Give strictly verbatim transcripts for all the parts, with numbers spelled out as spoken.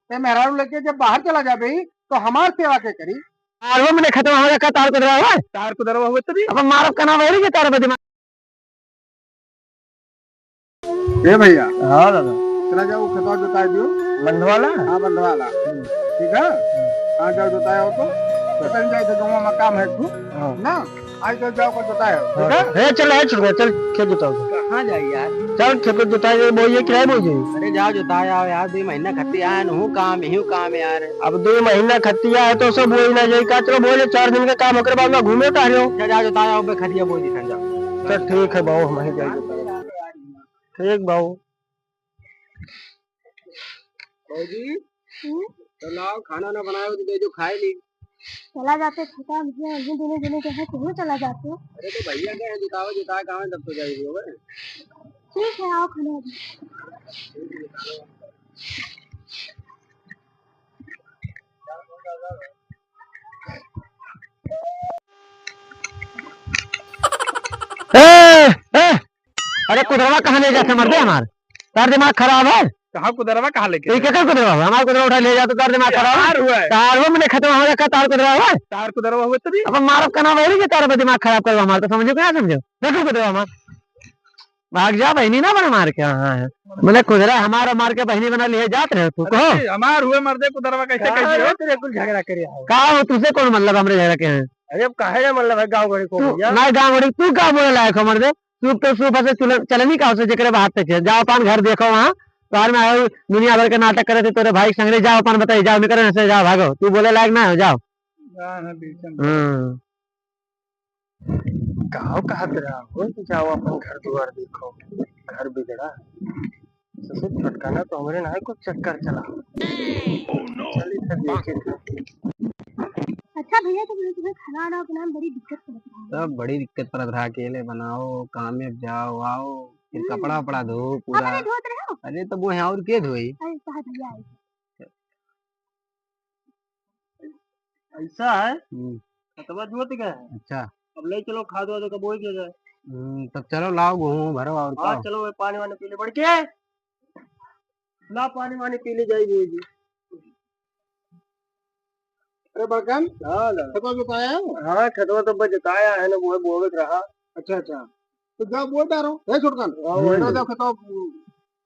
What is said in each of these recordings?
ते मेहरारू लेके जब बाहर चला जाबे ही, तो हमार सेवा के करी? तार वो मने खतवा हो रखा, तार कुदरवा हुआ? तार कुदरवा हुआ तभी। अब मारब कना बैरी के तार बदमा। ए भैया। हाँ दादा। चला जाओ, खेतवा जोताई दियो। बंधवाला? हाँ, बंधवाला। हम्म। ठीक है? हम्म। हाँ, जाओ जोताई हो तो। तो चल जाए थे, गाँव में काम है तू। हाँ। ना? आज तो जाओ कर जोताई हो, ठीक है? हाँ। ए, चल, ए, चल, चल, खेत जोताओ। कहाँ जाई यार? चल, खेत जोताई, बोइए, किराए बोइए। अरे जाओ जोताई आओ यार, दुइ महीना खत्ती आए न, हूँ काम, यही काम यार। अब दुइ महीना खत्ती आए तो सब बोई ना जाई का? चलो बोले चार दिन का काम, ओकरे बाद में घूमे टहलो। अच्छा, जाओ जोताई आओ, बे खतिया बोई दिखा जाओ। चल ठीक है बाबू, हम वहीं जाएंगे। ठीक बाबू। भौजी, हम्म? चलाओ, खाना ना बनाए हो तो दे दो, खाए ली। चला जाते, थका मुझे, अभी दुनो जने के है, तुम चला जाते। अरे तो भैया के है, जिताओ, जिताए, कहाँ है, तब तो जाएगी, हो गए। ठीक है, आओ खाना अभी। ए, ए, अरे कुदरवा कहाँ ले जाते मर्दे हमार? तार दिमाग खराब है? कहाँ कुदरवा कहाँ लेके ये गए? केकर कुदरवा हुआ? हमार कुदरवा उठा ले जाते, तार दिमाग खराब है? तार हुआ है। तार वो मने खतवा हो रखा, तार कुदरवा हुआ? तार कुदरवा हुआ तभी। अब मारब कना बैरी के तार पे दिमाग खराब करवा हमार, तो समझो क्या समझो? देखो कुदरवा हमार। भाग जा बहिनी ना बना मार के, हाँ, हाँ। मने कुदरा हमारा मार के बहिनी बना लिए जात रहे तू, कहो। अरे, हमार हुए मर्दे कुदरवा कैसे कह दियो? तेरे कुल झगड़ा करे आओ। का हो, तुझसे कौन मतलब हमरे झगड़ा के हैं? अरे, अब काहे ना मतलब है गाँव गड़ी को तू, भैया? ना गाँव गड़ी, तू का बोले लायक हो मर्दे? तू तो सूफा से चुल-, चलनी का उसे जेकरे बात तक है। जाओ अपन घर देखो वहाँ, बाहर में आयो, दुनिया भर के नाटक करे थे तोरे भाई के संग रे, जाओ अपन बताई, जाओ निकलो यहाँ से, जाओ भागो, तू बोले लायक ना हो, जाओ। हाँ, हाँ, बिल्कुल। हम्म। काहो कहत रहा हो कि जाओ अपन घर दुआर देखो, घर बिगड़ा। ससुर छोटकाना तो हमरे ना कुछ चक्कर चला। चली फिर देखी। अच्छा भैया, तो मुझे तुम्हें खाना वाना बनाने में बड़ी दिक्कत पड़त रहा है। तब बड़ी दिक्कत पड़त रहा, अकेले बनाओ, काम में जाओ, आओ, फिर हम्म। कपड़ा वपड़ा धो पूरा। अपने धोत रहे हो? अरे तो वो है और के धोई? अरे कहा भैया आए। ऐसा है? हम्म। खतवा जोत गए हैं। अच्छा। अब ले चलो, खाद वाद का बोई दिया जाए। हम्म, तब चलो लाओ गेहूं भरो और हाँ, का? चलो, वही पानी वानी पी ले बढ़ के। ला पानी वानी पी ले जाई बुआ जी। अरे बड़कन, हाँ, ला। खतवा जोताया है? हाँ, खतवा तो बस जोताया है ना, वो बोवे के रहा। अच्छा, अच्छा। तो जाओ बोई डारो, हे छोटकन, हाँ, वही। जाओ, जाओ, खतवा,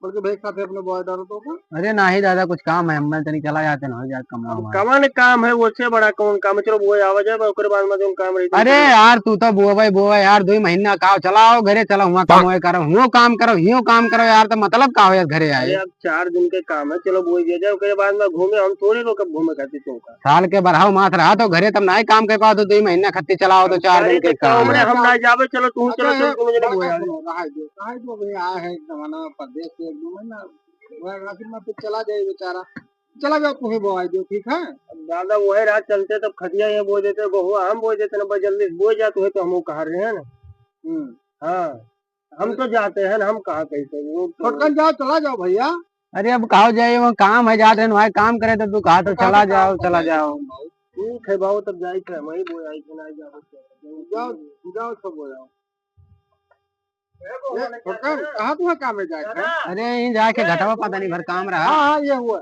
बड़के भाई के साथे अपने बोई डारो तो का? अरे नाही दादा, कुछ काम है, हम तनी चला जाते ना, हो जाए कमवा अब हमारा। कवन काम है, वो से बड़ा कौन काम है? चलो, बोई आवा जाए, ओकरे बाद में जोन काम रही, अरे यार, तू तो बोवे, बोवे यार, दुई महीना का चलाओ, घरे चला, हुआ काम होए करो, हुओ काम करो, हियो काम करो यार, तो मतलब का हो यार, घरे आए? अरे, अब चार दिन के काम है, चलो, बोई दिया जाए, ओकरे बाद में घूमे, हम थोड़ी रोकब घूमे खातिर तुमका। साल के बरहाव मात रहा तो घरे तब नाई काम कर पाओ, तो दुई महीना खत्ती चलाओ तो अब चार दिन के काम है। हम ना जाबे, चलो तू चलो, अच्छा, चलो, तुम जने बोया। सुनो, रहाई दो, रहाई दो भैया, आए हैं एक जमाना में परदेश से एक दो महीना, वह आखिर में फिर चला जाए बेचारा, चला जाओ तुम्हें बोआई दो, ठीक है? अब दादा वही रात चलते तब खतिया ये बोई देते, गोहुआ हम बोई देते ना, बस जल्दी से बोई जात हुए तो हम कहा रहे हैं ना। हम्म। हाँ। हम तो जाते हैं ना, हम कहाँ कैसे, वो तो छोटकन जाओ, चला जाओ भैया। अरे अब कहो जाए, वो काम है, जात रहे, वहाँ काम करे तो तू कहा तो चला जाओ, चला जाओ। ठीक है बाबू, तब जाई थे, वही बोल आई थे, ना जाओ। जाओ, जाओ, सब हो जाओ। ए, छोटकन, कहाँ तुम्हें काम है जाए थे? अरे यहीं जाके घटवा पता नहीं भर काम रहा। हाँ, हाँ, ये हुआ।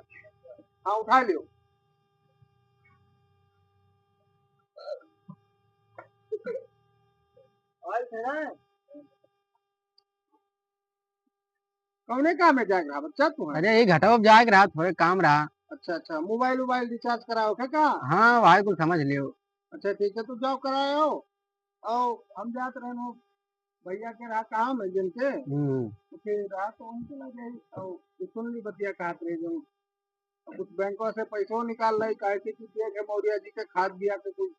हाँ, उठा लियो। आई थे ना? कौने काम में जाए रहा बच्चा तू? अरे, ये घटवा जाए रहा, थोड़े काम रहा। अच्छा, अच्छा, मोबाइल वोबाइल रिचार्ज कराओ के का? हाँ, भाई, कुछ समझ लियो। अच्छा, ठीक है, तू जाओ कराओ। आओ, हम जात रहे हो, भैया के रहा काम है जिनके, हम्म। तो फिर रहा तो उनके लगे, और सुन ली बतिया कहत रहे जो कुछ बैंकवा से पैसो निकाल लाई, काहे से कि देख है मौर्या जी के खाद बिया के कुछ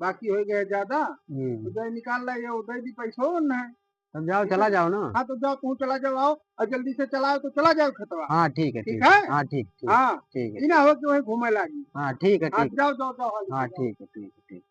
बाकी हो गए ज्यादा, हम्म। तो जाए निकाल लाई, ये उदय भी पैसो न है। तब जाओ, ठीक चला है? जाओ ना। हाँ, तो जाओ, तू चला जाओ, आओ, और जल्दी से चलाओ, तो चला जाओ खेतवा। हाँ, ठीक है, ठीक ठीक है? है? हाँ, ठीक, ठीक, हाँ, ठीक है। ई ना हो कि वहीं घूमे लागी। हाँ, ठीक है, हाँ, ठीक। जाओ, जाओ, जाओ, हाँ, जाओ। ठीक है, ठीक है, ठीक।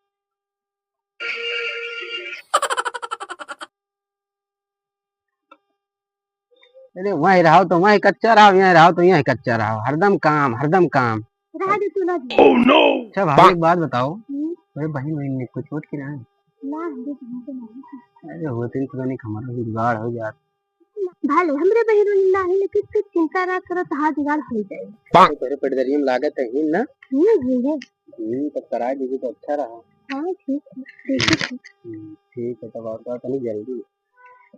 अरे, वहीं रहो तो वहीं कच्चा रहो, यहीं रहो तो यहीं कच्चा रहो, हरदम काम, हरदम काम। रहा दे तू ना जी। Oh no! अच्छा भाभी, एक बात बताओ, हम्म। अरे बहन, बहन ने कुछ वोट की रहा है? ना, हम तो नहीं। अरे, होते ही पता नहीं हमारा भी जुगाड़ हो जाता। हाल हमरे बहिन नहीं, लेकिन तू चिंता ना करो, तहार जुगाड़ हो जाए। तो तोरे पेटदरिया में लागत है ही ना? हम्म, हम्म, हम्म। हम्म, तब करा दीजिए तो अच्छा रहा। हाँ, ठीक है, ठीक है। हम्म, ठीक है, तब और का तनी जल्दी।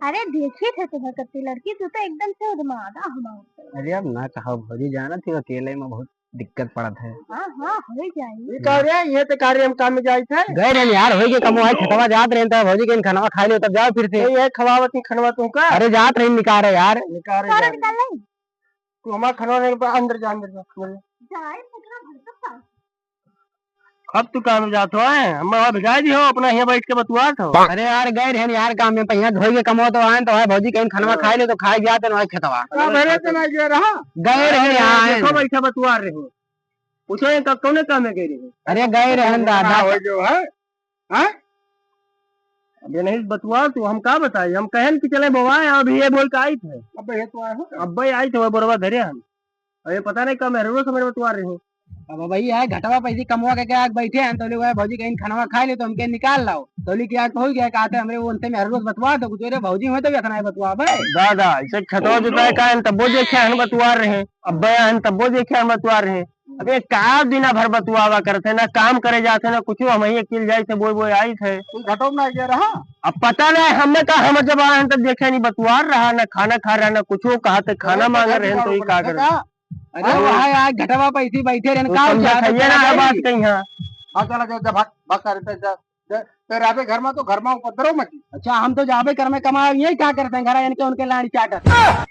अरे, देखित है तुम्हें कत्ती लड़की, तू तो एकदम से उदमादा हमार। अरे, अब ना कहा भौजी, जाना थी अकेले में बहुत दिक्कत पड़त है। हाँ, हाँ, हो जाई। ये का रे, ये तो कार्य हम काम में जाई थे। गए रहन यार, होई के कमो है, खेतवा जात रहन त भौजी कहिन खनवा खाई ले, तब जाओ फिर से। ये खवावत नहीं खनवा तू का? अरे जात रहन निकार है यार। निकार है सारा यार। निकाल ले। तू हमार खनवा नहीं, अंदर जा, अंदर जा। जाए पकड़ा भर तक साथ। अब तू काम जात हो, हैं? हम वहाँ भिजाई दी हो, अपना यहाँ बैठ के बतुआत हो। अरे यार, गए रहन यार काम में, पहिया धोई के कमो तो आए, तो है भौजी कहिन खनवा हाँ। खाई ले, तो खाए गया तो ना खेतवा। का भरे तो ना गया रहा? गए रहन अरे, यहाँ, देखो हैं। बैठा बतुआ रहे हो। पूछो ये क-, कौने काम में गए रहे? अरे गए रहन दादा। हो जो है, हाँ? अब ये नहीं बतुआ तू, हम का बताई? हम कहन कि चले बवाए, अभी ये बोल के आई थे। अब ये तो आए हो। अब भाई आई थे, वो बोरवा धरे हम। अब ये पता नहीं कब मेहररुआ से मेरे बतुआ रहे हो। अब भाई है घटवा पैसे कमवा के क्या बैठे हैं, तो लोग है भौजी कहिन खनवा खाई ले, तो हमके निकाल लाओ। तो ली क्या हो गया, कहते हमरे वो उनसे मेहररुआ से बतुआ दो, कुछ रे भौजी हुए तो भी अतना ही बतुआ बे। दादा, इसे खेतवा जोताए का है, तब्बो देखे हैं बतुआ रहे हैं। अब बया हैं, तब्बो देखे हैं बतुआ रहे हैं। अब ये का दिना भर बतुआवा करत है, ना काम करे जात है, ना कुछ। हम ही अकेल जाई थे, बोई बोई आई थे। कोई घटो में ना गया रहा? अब पता नहीं, हमें का, हम जब आए हैं तब देखे नहीं बतुआर रहा, ना खाना खा रहा, ना कुछ। कहा थे खाना अरे, मांग रहे हैं, तो ये का करते? अरे हाँ। वहाँ आज घटवा पे इसी बैठे रहन, वो का समझा उजाड़ खाइए ना, बात कहीं। हाँ, चला जा, जा, भाग, भाग, सारे, जा, जा, ते रहबे घर में तो घर में उपद्रव मची। अच्छा, हम तो जाबे कर में कमाए, यही का करते हैं, घर इनके उनके लाड़ी चाटत।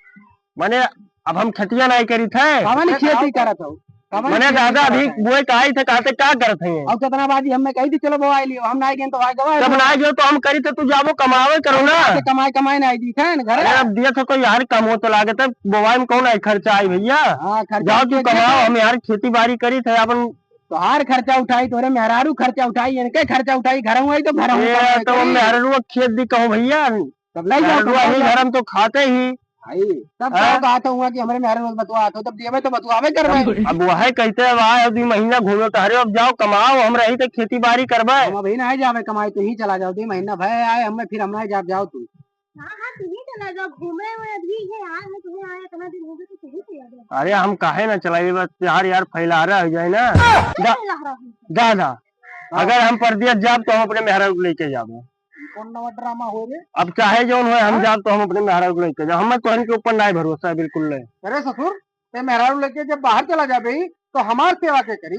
मने अब हम खेतिया नहीं करी थे। कवन खेती करत हो? कवन मने खेती दादा करत अभी है? बोए का आई थे, कहते का करत हैं? और कितना बाजी हमने कही थी, चलो बोआई लियो, हम नहीं गए तो भाई गवाह तब है। नहीं गयो तो हम करी थे, तू जाबो कमावे करो ना। तो कमाए, कमाए नहीं दी थे ना घर। अरे अब दिए थे कोई यार कम हो तो लागे, तब बोआई में कौन आई खर्चा आई भैया? हाँ, खर्चा जाओ तू कमाओ, हम यार खेती बाड़ी करी थे अपन। तोहार खर्चा उठाई, तोरे मेहरारू खर्चा उठाई, इनके खर्चा उठाई, घर हुआ ही तो घर हुआ ये कमाए तो करी। मेहरारू खेत दी कहो भैया। तब ले जाओ, मेहरारू तब ही ले जाओ। घर हम तो खाते ही। भाई, तब हाँ? तो कहा था हुआ कि हमरे मेहरारू बतुआ तो तब दिए तो बतुआवे करबे। अब वह कहते अब आए हो, दो महीना घूमे टहरे, अब जाओ कमाओ, हम रही तो खेती बाड़ी करबे। हम अभी नहीं जावे कमाई, तू ही चला जाओ, दो महीना भय आए हमें, फिर हम नहीं जाब, जाओ तू। हाँ, हाँ, तू ही चला जाओ, घूमे हुए अभी ये यार, मैं तुम्हें आए इतना दिन हो गया, तो तू ही चला जाओ। अरे हम काहे ना चलाई, बस यार, यार फैलारा हो जाए ना। दा-, फैलारा हो जाए। दादा, हाँ। अगर हम परदेस जाब तो हम अपने मेहरारू को लेके जाबे। कौन नवा ड्रामा हो रे? अब चाहे जौन होए, हम हाँ? जाब तो हम अपने मेहरारू को लेके जाब। हमें तोहन के ऊपर नाय भरोसा है, बिल्कुल नहीं। अरे ससुर, ते मेहरारू लेके जब बाहर चला जाबे ही, तो हमार सेवा के करी?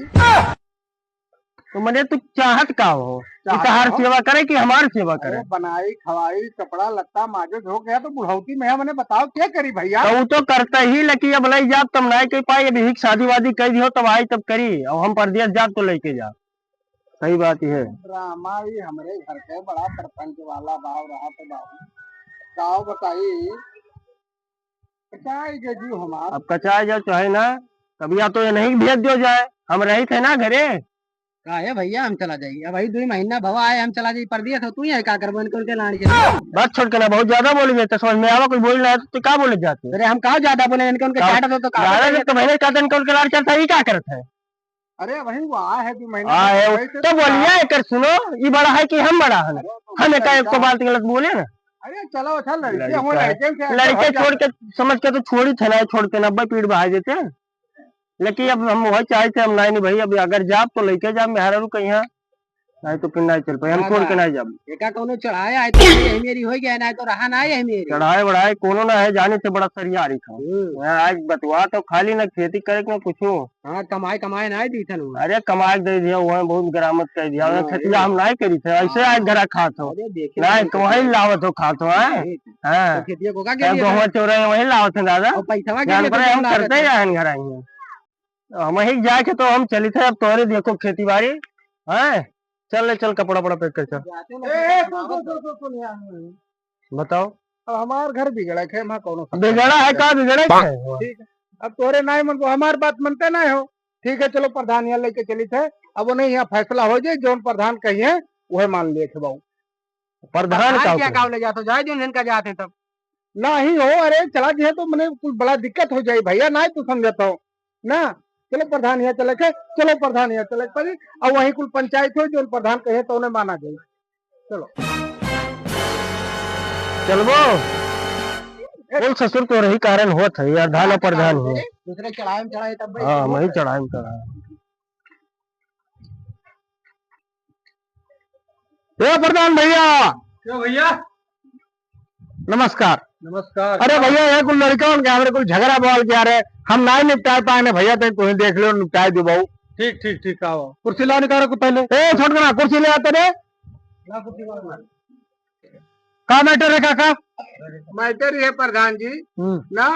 तो मने तू चाहत का हो? कि चाहत तहार हो? सेवा करे कि हमार सेवा करे? अरे बनाई, खवाई, कपड़ा लत्ता, माजे धो गया तो बुढ़ौती में है, मने बताओ क्या करी भैया? तो उ तो करता ही, लेकिन अब लई जाब तब नाय कह पाई, अभी शादी वादी कर दियो तब आई तब करी, अब हम परदेस जाब तो लेके जाब। सही बात ये है। ड्रामा ही हमरे घर के बड़ा सरपंच वाला बाव रहा तो बाबू। गाँव बताई, कचाई गए जीव हमार। अब कचाई जाओ चाहे ना, तब या तो ये नहीं भेज दियो जाए, हम रही थे ना घरे। का है भैया, हम चला जाई। अब भाई दो महीना भवा आए, हम चला जाई परदेस, हो तू ही है का करबो इनके उनके लाड़ के। बस छोड़ के ना, बहुत ज्यादा बोल गए, तो समझ में आवा, कोई बोल रहा है तो तू का बोले जाते? अरे हम का ज्यादा बोले, इनके उनके का-, चाटत हो तो का ज्यादा बोले? तो महीने का दिन के उनके लाड़ चलता है, ये क्या करता है? अरे वही वो आए है दो महीना आ, से, है, वही से तो बोलिए, एकर सुनो, ई बड़ा है कि हम बड़ा हन? अरे तो हम एका एक तो बात गलत बोले ना। अरे चलो, अच्छा लड़के हो, लड़का है। लड़के से लड़के हो छोड़ जाता। के, समझ के तो छोड़ी थे ना, छोड़ के नब्बे पीठ बहा देते हैं। लेकिन अब हम वही चाहे थे, हम नहीं, नहीं भाई, अब अगर जाब तो लेके जाब मेहरारू कहीं, नहीं तो फिर नहीं चल पाए, हम ना, छोड़ के ना। नहीं जाब। एका कौनो चढ़ाए आए तो यही मेरी हो गया, नहीं तो रहा ना यही मेरी। चढ़ाए बढ़ाए कोनो ना है, जाने से बड़ा सरियारी था। हम्म। मैं आज बतुआ तो खाली ना खेती करे के ना कुछ। हाँ, कमाए, कमाए ना दी थन वो। अरे, कमाए के दे दिया, वो बहुत गरामत कर दिया। हाँ, खेतिया ये। हम नहीं करी थे, ऐसे हाँ। आज घरा खात हो। अरे, देखे नहीं, तो वही लावत हो, खात हो, हैं? नहीं। हाँ। तो खेतिया को का क्या क्या दिया गहुआ था? चोरा है, वही लावत है दादा। और पैसवा क्या जान दिया पर था हम लावत करते है? हैं घर आई हैं। हम वहीं जाके तो हम चली थे, अब तोरे देखो खेती बाड़ी, हैं? चल ले, चल कपड़ा वपड़ा पैक कर, चल। जाते ए, ए, सुन, सुन, सुन, सुन, सुन, यहाँ। बताओ। अब हमार घर बिगड़े के, वहाँ कौनो समस्या बिगड़ा है नहीं। का, बिगड़े के है? ठीक है। अब तोरे नाय मन को हमार बात मनते नाय हो। ठीक है, चलो प्रधान यहाँ लेके चली थे। अब वो नहीं, यहाँ फैसला हो जाए, जौन प्रधान कही है, वह मान लिए थे बाबू। प्रधान प्रधान का क्या हुक्म? काम ले जाते हो? जाए जो इनका जाते हैं तब। नहीं हो, अरे चला दिए तो मने कुल बड़ा दिक्कत हो जाए भैया, ना तू समझता हो ना। चलो प्रधान यहाँ चले के, चलो प्रधान यहाँ चले के पड़ी। अब वहीं कुल पंचायत हो, जो प्रधान कहे तो उन्हें माना जाए। चलो। चलबो? कुल ससुर के रही कारण होत है यार, धान प्रधान हो। दूसरे चढ़ाई में चढ़ाई तब भाई हाँ, वही चढ़ाई में चढ़ाई। ए प्रधान भैया। क्यों भैया? नमस्कार। नमस्कार। अरे भैया, ये कुल लड़का उनके हमरे कुल झगड़ा बवाल किया रे, हम नाहीं निपटाए पाए ने भैया, तैं तुहीं देख लो, निपटाए दो बाबू। ठीक, ठीक, ठीक, आओ। कुर्सी लाओ, निकालो को पहले। ए, छोटकना, कुर्सी ले आते रे। ला कुर्सी लाओ ना। का मैटर है काका? मैटर ये प्रधान जी, हम्म। ना,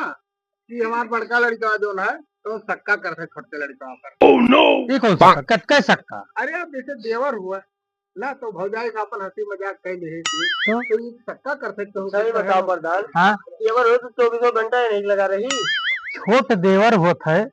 कि हमार बड़का लड़का जो ना, तो सक्का करत है छोटके लड़का पर। Oh no! ये कौन सक्का? कत-, कै सक्का? अरे, अब जैसे देवर हुआ ना, तो भौजाई का अपन हंसी मजाक कर ले, तो? तो ये सक्का करत है, तो सही बताओ प्रधान। हाँ? देवर हो तो चौबीसों घंटा ही नहीं लगा रही। छोट देवर होत है,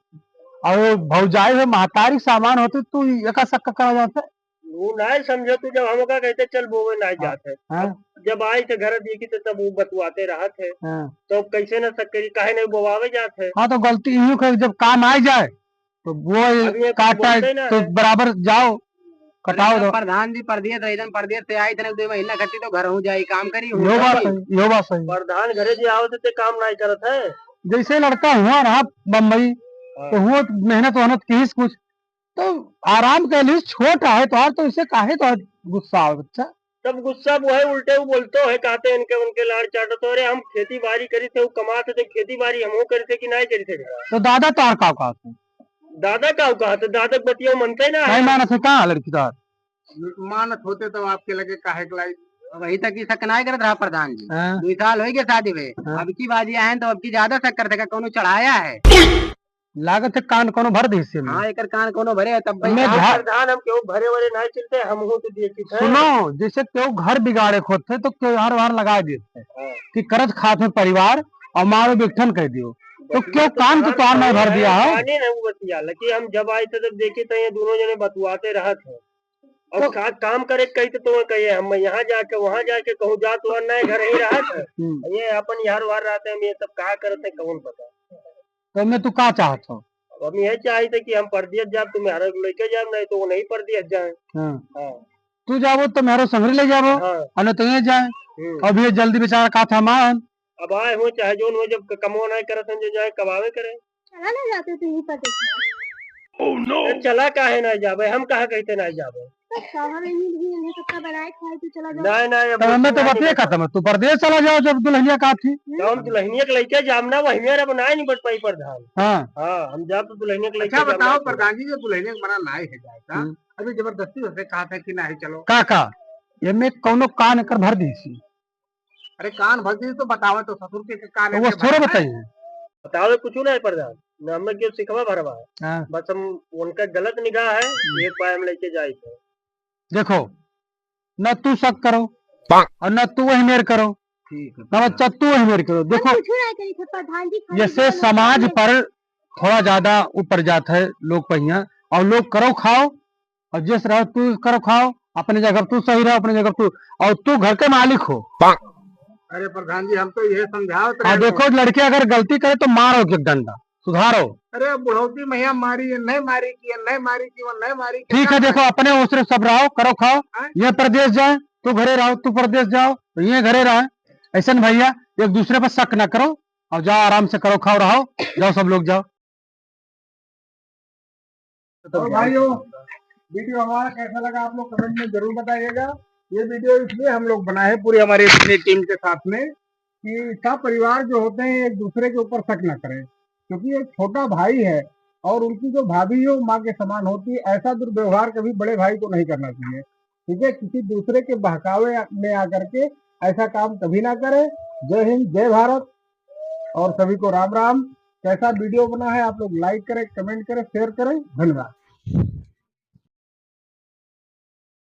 और भौजाई में महतारी सामान होती, तू एका सक्का करा जात है? वो नाहीं समझे तू, जब हमका कहते चल बोवे नाहीं हाँ, जात है। हाँ। अब जब आई थे घर देखी तो तब वो बतुआते रहत है। हाँ। तो कैसे न सक करी, काहे नहीं बोवावे जात है? हाँ, तो गलती इहो के जब काम आ जाए तो वो अब ये कुछ काटा बोलते ना तो है। बराबर जाओ, कटाओ अरे दो। प्रधान जी परदेस रही, परदेस से आई थे दो महीना खत्ती तो घर हो जाए, काम करी हो यो बात जाए। सही, यो बात सही। प्रधान घरे जे आवत ते काम नाहीं करत है। जैसे लड़का हुआ रहा बम्बई, हाँ। तो हुआ मेहनत वहनत किहिस कुछ, तो आराम के लिए छोट है तो, तो इसे काहे तो गुस्सा आवे बच्चा? तब गुस्सा वो है, उल्टे वो बोलतो है, कहते इनके उनके लाड़ चाटो तो, अरे हम खेती बाड़ी करी थे, वो कमाते थे, खेती बाड़ी हमहू करी थे कि नाहीं करी थे? तो दादा तोहार का कहत है? दादा का कहत है? दादा के बतिया मनते ना नहीं है। मानत है का लड़की तोहार? मानत होते तो आपके लगे काहे के लाई? वही तक ही शक नाहीं करत रहा प्रधान जी। हाँ। दो साल हो गए शादी में। हाँ। अब की बाजी आए तो अब की ज्यादा शक करते का कौनो चढ़ाया है। लागत है कान कोनो भर दे हिस्से में। हाँ, एकर कान कोनो भरे है, तब भाई मैं हाँ, घर प्रधान हम केहू भरे वरे ना चलते, हम हो तो देखी थे। सुनो, जैसे केहू घर बिगाड़े खोदते तो केहू हार वार लगा देते हाँ। कि करत खात है परिवार और मारो बिकठन कह दियो, तो बतिया केहू तो कान तो कान तोहार में भर दिया है। काने ना वो बतिया, लेकिन हम जब आए थे तब देखी थे ये दोनों जने बतुआते रहत है। और तो का, काम करे कही तो तुम्हें कहिए, हम यहाँ जाके, वहाँ जाके कहूँ जा, तो नए घर ही रहत है। हम्म। ये अपन यार वार रहते हैं, ये सब का करते हैं, कौन पता। तो मैं तू का चाहत हो? अब हम यही चाहत है कि हम परदेस जाब, तो मेहरा को लेके जाब, नहीं तो वो नहीं परदेस जाए। हाँ। हाँ। तू जाबो तो मेहरा संगरी ले जाबो, हाँ। और नहीं तो ये जाए। हम्म। अब ये जल्दी बेचारा का था मान। अब आए हो चाहे जोन हो, जब क-, कमो नहीं करत हैं, जो जाए कमावे करे। चला ना जाते तू ही परदेस में। Oh no! ए, चला काहे ना जाबे? हम कहाँ कहते ना जाबे? तो शौहर इन्हीं भी इन्हें सबका बनाए खाए, तू चला जा। नहीं, नहीं, अब तब हमें तो नहीं बतिये बता। खत्म है, तू परदेस चला जाओ जब दुल्हनिया का थी। तो हम दुल्हनिया के लेके जाम ना, वही मेरा बनाए नहीं बच पाई प्रधान। हाँ। हाँ, हम जाब तो दुल्हनिया के लेके अच्छा जाम बताओ ना। प्रधान जी, जो दुल्हनिया के मना नहीं है जाए का, हम्म। अभी जबरदस्ती से कहा था कि नहीं चलो। का, का? ये में कौनो कान एकर भर दी सी। अरे कान भर दी तो बतावे तो ससुर के, के कान तो वो के थोड़े भर बताइए। बतावे कुछ नहीं प्रधान, न हमें क्यों सिखवा भरवा। हाँ। बस हम उनका गलत निगाह है, हम्म। ये पाए हम लेके जाए थे। देखो, न तू शक करो और न तू वही मेर करो, ठीक है, ना बच्चा तू वही मेर करो। देखो, कुछ नहीं करी थे प्रधान जी, खाली जैसे बोलो, समाज बोलो। पर थोड़ा ज्यादा ऊपर जात है लोग पहिया, और लोग करो खाओ, और जैसे रहो तू करो खाओ, अपने जगह तू सही रहो, अपने जगह तू, और तू घर के मालिक हो। अरे प्रधान जी, हम तो ये समझावत रहे देखो, हैं। लड़के अगर गलती करे तो मारो एक डंडा, सुधारो। अरे बुढ़ौती मैया मारी, ये नहीं मारी की, ये नहीं मारी की, वो नहीं मारी की, ठीक क्या है, देखो, मारी? अपने ओसरे सब रहो, करो खाओ, हाँ? ये परदेस जाए, तू घरे रहो, तू परदेस जाओ, तो ये घरे रहे। ऐसा न भैया, एक दूसरे पर शक ना करो, और जाओ आराम से करो, खाओ, रहो, जाओ सब लोग जाओ। और भाइयों, वीडियो हमारा कैसा लगा आप लोग कमेंट में जरूर बताइएगा। ये वीडियो इसलिए हम लोग बनाए हैं पूरी हमारी अपनी टीम के साथ में कि सब परिवार जो होते हैं एक दूसरे के ऊपर शक ना करें, क्योंकि एक छोटा भाई है और उनकी जो भाभी है वो माँ के समान होती है। ऐसा दुर्व्यवहार कभी बड़े भाई को नहीं करना चाहिए, ठीक है? किसी दूसरे के बहकावे में आकर के ऐसा काम कभी ना करें। जय हिंद, जय भारत। और सभी को राम राम। कैसा वीडियो बना है आप लोग लाइक करें, कमेंट करें, शेयर करें। धन्यवाद।